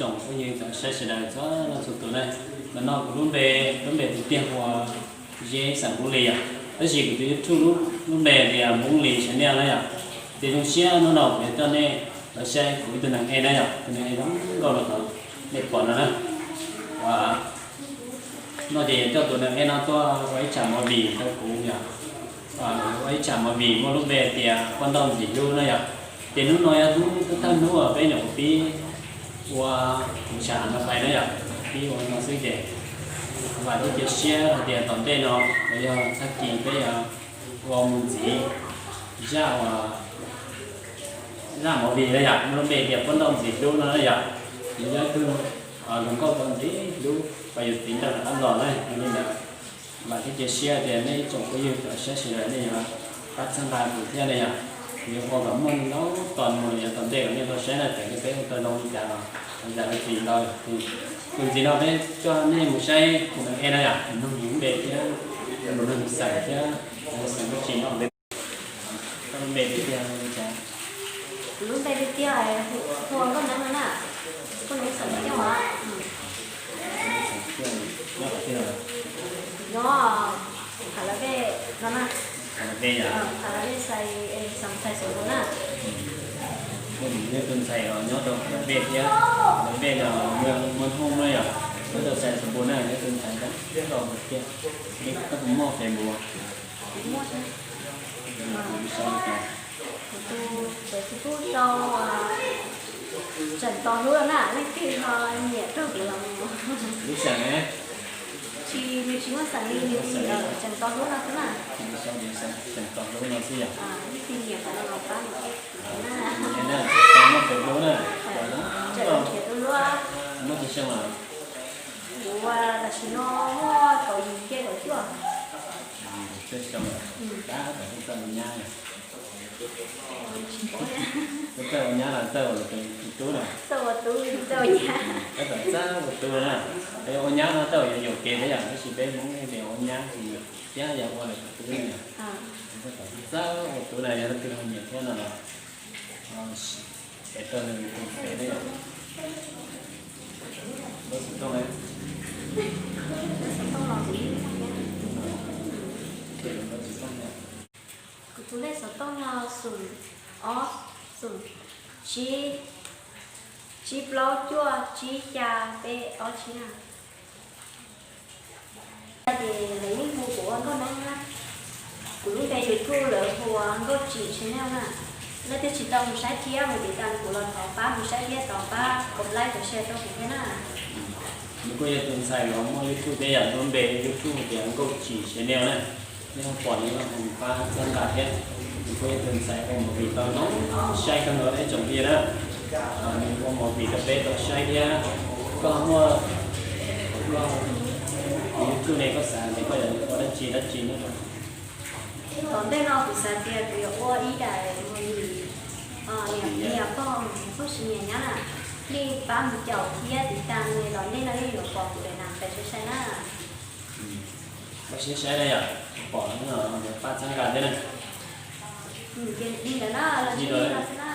Tsoom phooj ywg cov saib sawv daws txhua leej txhua tus na, ntawm no kuv lub npe, lub npe tiag tiag hu ua Zeb xeem Hmoob Lis yom, tab sis kuv tus YouTube lub npe tias Hmoob Lis Channel na yom. Ces zoo siab hnub no kuv yuav coj nej los saib kuv ib tug neeg ej na yom, tus neeg ej zoo nkauj no tod nej pom no na. Ua no ces yuav coj tus neeg ej no tuaj ua ib tsam movie rau kuv yom. Ua ib tsam movie muaj lub npe tias Poj Nrauj Ntxim Hlub na yom. Ces hnub no yog hnub thawj hnub uas peb nyuam qhuav pib ua kuv tsam no pais na yom, pib ua no xwb ces vam thiab cia siab hais tias tom ntej no los yog tag kis peb yuav ua mus ntxiv zaj uas zaj movie na yom, muaj lub npe tias Poj Nrauj Ntxim Hlub no na yom. Nws yog ib tug hluas nkauj tau ntxim hlub uas yus txiv nrog rov qab los na, yog li ntawd vam thiab cia siab tias nej ib tsoom phooj ywg cov saib sawv daws nej yuav pab txhawb nqa kuv thiab na yom. Kuv yuav ua kom muaj ntau tod mus los yog tom ntej kom nej tau saib na, txawm tias peb ua tau zoo li cas los thov zam lub txim ntau. Tus ntxiv no peb coj nej mus saib tus neeg ej na yom, nws lub npe thiab nws xeem thiab nws xeem lub tsis no. Koj lub npe tiag tiag li cas? Kuv lub npe tiag tiag hu ua Nkauj Neeb no na. Nkauj Neeb xeem Ciaj os. Nyob qhov twg? Nyob Qham Las Vej no na. Qham Las Vej yom? Qham Las Vej xais, xeem Xais Xus Npus na. Yog tus ntxhais os nyob rau Qham Las Vej thiab, Qham Las Vej no muaj Hmoob na yom, nyob rau Xais Xus Npus na, yog tus ntxhais thiab rau tiag. Koj puas muaj Facebook? Kuv muaj. Kuv tus, kuv tus Facebook sau Tseem Tos Hlub na, leej twg ho nyiam raug kuv los mus. Lub xeem ne? Tsis, nws tsis muaj xeem li, nws Tseem Tos Hlub no xwb na. Tseem Tos Hlub no xwb yom? Leej twg nyiam qhov no los pab na. Tseem muaj Facebook na. Tseem nrhiav tus hlub. Muaj tsawg xyoo lawm? Kuv tam sim no muaj kaum yim kiag kaum cuaj. Tsawg xyoo lawm? Tab tom txawj ua nyab na. Txawj ua nyab los txawj ua tus tub na? Txawj ua tub, txawj ua nyab. Tab tom txawj ua tub na. Ua nyab no txawj yuav yuam kev thiab yom, tab sis peb Hmoob tias ua nyab thiab yog ua lawm tus tub na. Txawj ua tub na, yog leej twg ho nyiam thiab no los es tau nws tus pem na yom. Lub xov tooj na. Kuv tus lej xov tooj no xoom ob, xoom tsib, tsib plaub cuaj tsib xya peb ob tsib na. Ces lawv yeej hu kuv ua Nkauj Neeb na. Kuv lub npe YouTube lawv hu ua Nkauj Tsim Channel na. Leej twg tsis tau mus saib thiab mus tiv tas kuv los thov pab mus saib thiab thov pab kom like kom share rau kuv thiab na. Nws kuj yog tus ntxhais uas muaj YouTube thiab yom, lub npe YouTube tias Nkauj Tsim Channel na. Nej ho pom nws los pab txhawb nqa thiab. Nws kuj yog tus ntxhais ua movie tau zoo saib kawg nkaus ib tsoom phooj ywg na. Nws ua movie rau peb tau saib thiab. Koj muaj, koj YouTube ne koj xav tias koj yuav ua dab tsi dab tsi na? Tom ntej no kuv xav tias kuv yuav ua ib daim movie niam pog, niam pog tsis nyiam nyab na, nej pab mus caum thiab tiv tas nws los nej no yeej yuav pom kuv daim nas pes sai sai na. Koj saib saib na yom, pom no yuav pab txhawb nqa thiab na. Ces li ntawd na, los li no xwb na.